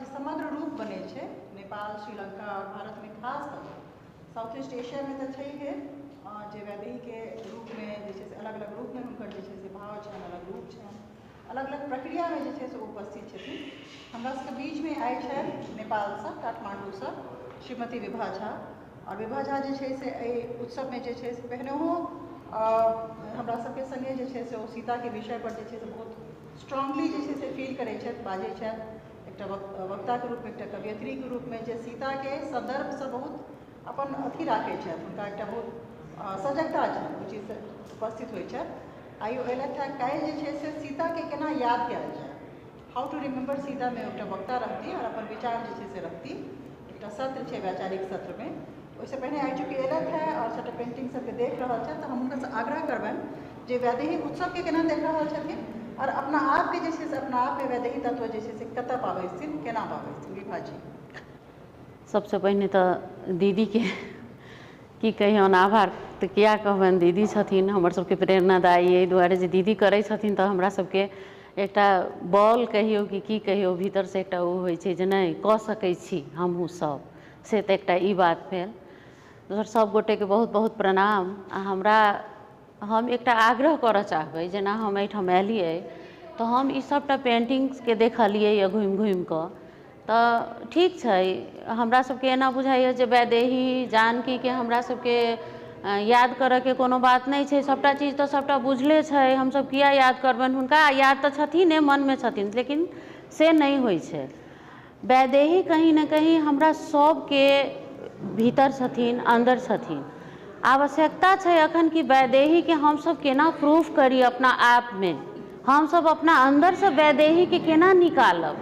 जे समग्र रूप बनै छै नेपाल, श्रीलंका आओर भारतमे, खास कऽ साउथ ईस्ट एशियामे तऽ छैहे जे वैदेहीके रूपमे जे छै से अलग अलग रूपमे हुनकर जे छै से भाव छनि, अलग रूप छनि, अलग अलग प्रक्रियामे जे छै से ओ उपस्थित छथिन। हमरा सबके बीचमे आइ छथि नेपालसँ, काठमाण्डूसँ श्रीमती विभा झा। आओर विभा झा जे छै से एहि उत्सवमे जे छै से पहिनहो हमरा सबके सङ्गे जे छै से ओ सीताके विषयपर जे छै से बहुत स्ट्रांगली जे छै से फील करै छथि, बाजै छथि, एकटा वक्ताके रूपमे, एकटा कवयित्रीके रूपमे, जे सीताके सन्दर्भसँ बहुत अपन अथी राखै छथि, हुनका एकटा बहुत सजगता छनि, ओहि चीजसँ उपस्थित होइ छथि। आइ ओ अयलथि हेँ। काल्हि जे छै से सीताके केना याद कयल जाय, how to remember सीतामे एकटा वक्ता रहती आओर अपन विचार जे छै से रखती। एकटा सत्र छै वैचारिक सत्रमे। ओहिसँ पहिने आइ चूँकि अयलथि हेँ आओर सभटा पेन्टिंग सबके देख रहल छथि, तऽ हम हुनकासँ आग्रह करबनि जे वैदेही उत्सवके केना देख रहल छथिन आओर अपना आपके जे छै से अपना आपमे वैदेही तत्व जे छै से कतऽ पाबै छथिन, केना पाबै छथिन। विभा जी। सबसँ पहिने तऽ दीदीके की कहियौन, आभार तऽ किया कहबनि, दीदी छथिन हमर सबके प्रेरणादायी। एहि दुआरे जे दीदी करै छथिन तऽ हमरा सबके एकटा बल कहियौ कि की कहियौ, भीतरसँ एकटा ओ होइ छै जे नहि कऽ सकै छी हमहूँ सब, से तऽ एकटा ई बात भेल। दोसर, सब गोटेके बहुत बहुत प्रणाम। आ हमरा हम एकटा आग्रह करऽ चाहबै, जेना हम एहिठाम एलियै तऽ हम ई सबटा पेन्टिंग्सके देखलियै यऽ घुमि घुमि कऽ, तऽ ठीक छै, हमरा सबके एना बुझाइए जे वैदेही जानकीके हमरा सबके याद करऽके कोनो बात नहि छै, सबटा चीज तऽ सबटा बुझले छै, हमसब किया याद करबनि हुनका, याद तऽ छथिन, मनमे छथिन, लेकिन से नहि होइ छै। वैदेही कहीं ने कहीं हमरा सबके भीतर छथिन, अन्दर छथिन। आवश्यकता छै अखन कि वैदेहीके हमसब केना प्रूफ करी अपना आपमे, हमसब अपना अन्दरसँ वैदेहीके केना निकालब।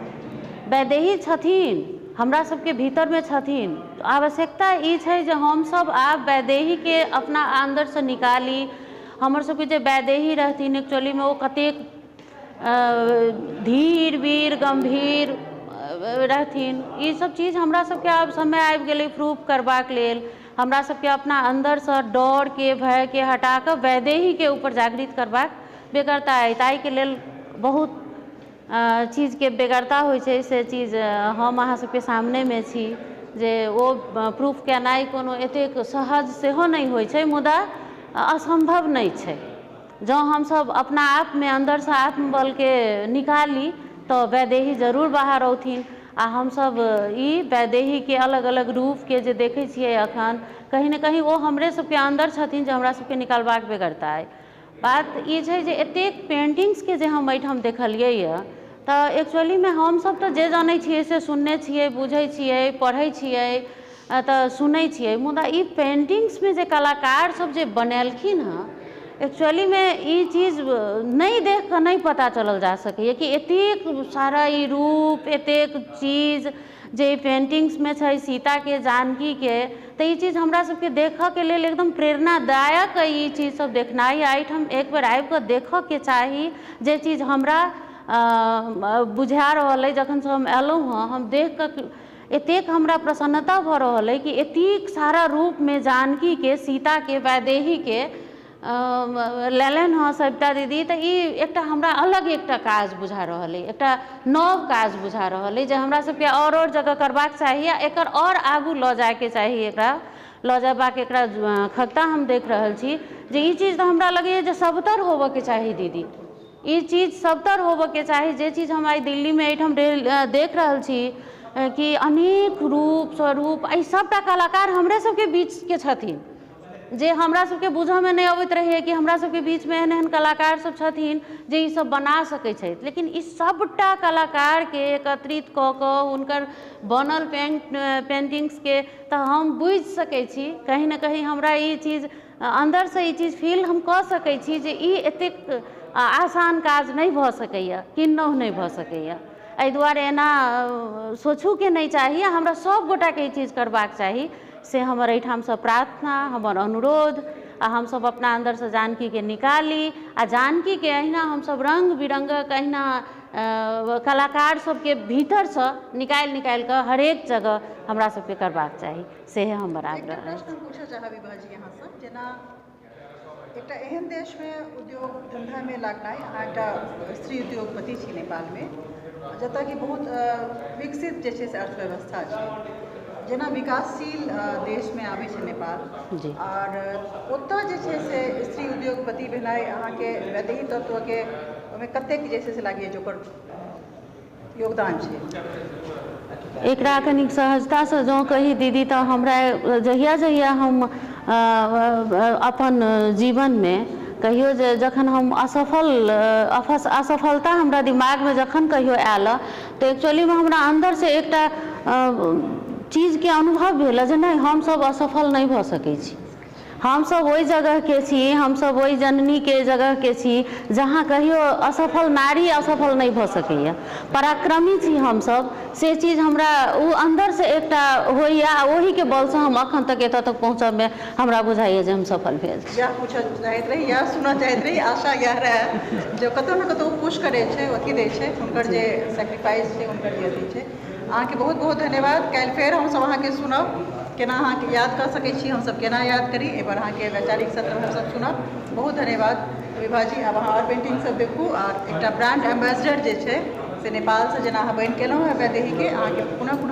वैदेही छथिन, हमरा सबके भीतरमे छथिन। आवश्यकता ई छै जे हमसब आब वैदेहीके अपना अन्दरसँ निकाली। हमर सबके जे वैदेही रहथिन एक्चुअलीमे ओ कतेक धीर वीर गम्भीर रहथिन, ई सब चीज हमरा सबके आब समय आबि गेलै प्रूफ करबाक लेल। हमरा सबके अपना अन्दरसँ डरके भयके हटा कऽ वैदेहीके ऊपर जागृत करबाक बेगरता अइ। ताहिके लेल बहुत चीजके बेगरता होइ छै, से चीज हम अहाँ सबके सामनेमे छी जे ओ प्रूफ केनाइ कोनो एतेक सहज सेहो नहि होइ छै, मुदा असम्भव नहि छै। जँ हमसब अपना आपमे अन्दरसँ आत्मबलके निकाली तऽ वैदेही जरूर बाहर औथिन। आ हमसब ई वैदेहीके अलग अलग रूपके जे देखै छियै अखन, कहीं ने कहीं ओ हमरे सबके अन्दर छथिन जे हमरा सबके निकालबाक बेगरता अइ। बात ई छै जे एतेक पेन्टिंग्सके जे हम एहिठाम देखलियै यऽ तऽ एक्चुअलीमे हमसब तऽ जे जानै छियै से सुनने छियै, बुझै छियै, पढ़ै छियै, तऽ सुनै छियै, मुदा ई पेन्टिंग्समे जे कलाकार सब जे बनेलखिन हँ, एक्चुअलीमे ई चीज नहि देख कऽ नहि पता चलल जा सकैए कि एतेक सारा ई रूप, एतेक चीज जे ई पेन्टिंग्समे छै सीताके, जानकीके, तऽ ई चीज हमरा सबके देखऽके लेल एकदम प्रेरणादायक ई चीज सब देखनाइ। एहिठाम एक बेर आबि कऽ देखऽके चाही। जे चीज हमरा बुझा रहल अइ जखनसँ हम एलहुँ हँ, हम देख कऽ एतेक हमरा प्रसन्नता भऽ रहल अइ कि एतेक सारा रूपमे जानकीके, सीताके, वैदेहीके लेलनि हँ सविता दीदी, तऽ ई एकटा हमरा अलग एकटा काज बुझा रहल अइ, एकटा नव काज बुझा रहल अइ जे हमरा सबके आओर जगह करबाक चाही आ एकर आओर आगू लऽ जायके चाही। एकरा लऽ जयबाक एकरा खगता हम देख रहल छी जे ई चीज तऽ हमरा लगैए जे सबतर होबऽके चाही दीदी, ई चीज सबतर होबऽके चाही। जे चीज हम आइ दिल्लीमे एहिठाम देख रहल छी कि अनेक रूप स्वरूप एहि सबटा कलाकार हमरे सबके बीचके छथिन, जे हमरा सबके बुझऽमे नहि अबैत रहैए कि हमरा सबके बीचमे एहन एहन कलाकार सब छथिन जे ई सब बना सकै छथि, लेकिन ई सबटा कलाकारके एकत्रित कऽ कऽ हुनकर बनल पेन्टिंग्सके तऽ हम बुझि सकै छी, कहीं ने कहीं हमरा ई चीज अन्दरसँ ई चीज फील हम कऽ सकै छी जे ई एतेक आसान काज नहि भऽ सकैए, किन्नहुँ नहि भऽ सकैए। एहि दुआरे एना सोचूके नहि चाही, हमरा सब गोटाके ई चीज करबाक चाही, से हमर एहिठामसँ प्रार्थना, हमर अनुरोध। आ हमसब अपना अन्दरसँ जानकीके निकाली आ जानकीके अहिना हमसब रङ्ग बिरङ्गक अहिना कलाकार सबके भीतरसँ निकालि निकालि कऽ हरेक जगह हमरा सबके करबाक चाही, से हमर आग्रह। एकटा प्रश्न पूछऽ चाहब विभाजी अहाँसँ, जेना एकटा एहन देशमे उद्योग धन्धामे लागनाइ, अहाँ एकटा स्त्री उद्योगपति छी नेपालमे, जतऽ कि बहुत विकसित जे छै से अर्थव्यवस्था छै, जेना विकासशील देशमे आबै छै नेपाल, आओर ओतऽ जे छै से स्त्री उद्योगपति भेनाइ अहाँके वैदेही तत्वके ओहिमे कतेक जे छै से लागैए जे ओकर योगदान छै? एकरा कनिक सहजतासँ जँ कही दीदी तऽ हमरा जहिया जहिया हम अपन जीवनमे कहियो जे जखन हम असफलता हमरा दिमागमे जखन कहियो आयल तऽ एक्चुअलीमे हमरा अन्दरसँ एकटा चीजके अनुभव भेल जे नहि, हमसब असफल नहि भऽ सकै छी, हमसब ओहि जगहके छी, हमसब ओहि जननीके जगहके छी जहाँ कहियो असफल नारी असफल नहि भऽ सकैए, पराक्रमी छी हमसब। से चीज हमरा ओ अन्दरसँ एकटा होइए आ ओहिके बलसँ हम अखन तक एतऽ तक पहुँचबमे हमरा बुझाइए जे हम सफल भेल छी। इएह पूछऽ चाहैत रही, इएह सुनऽ चाहैत रही। आशा इएह रहए जे कतहु ने कतहु पुश करै छै, अथी दै छै, हुनकर जे सेक्रीफाइस छै, हुनकर जे अथी छै। अहाँके बहुत बहुत धन्यवाद। काल्हि फेर हमसब अहाँके सुनब, केना अहाँके याद कऽ सकै छी, हमसब केना याद करी, एहिपर अहाँके वैचारिक सत्रमे हमसब सुनब। बहुत धन्यवाद विभा जी। आब अहाँ आओर पेन्टिंग सब देखू आओर एकटा ब्रांड एम्बेसडर जे छै से नेपालसँ जेना अहाँ बनि गेलहुँ हेँ वैदेहीके, अहाँके पुनः पुनः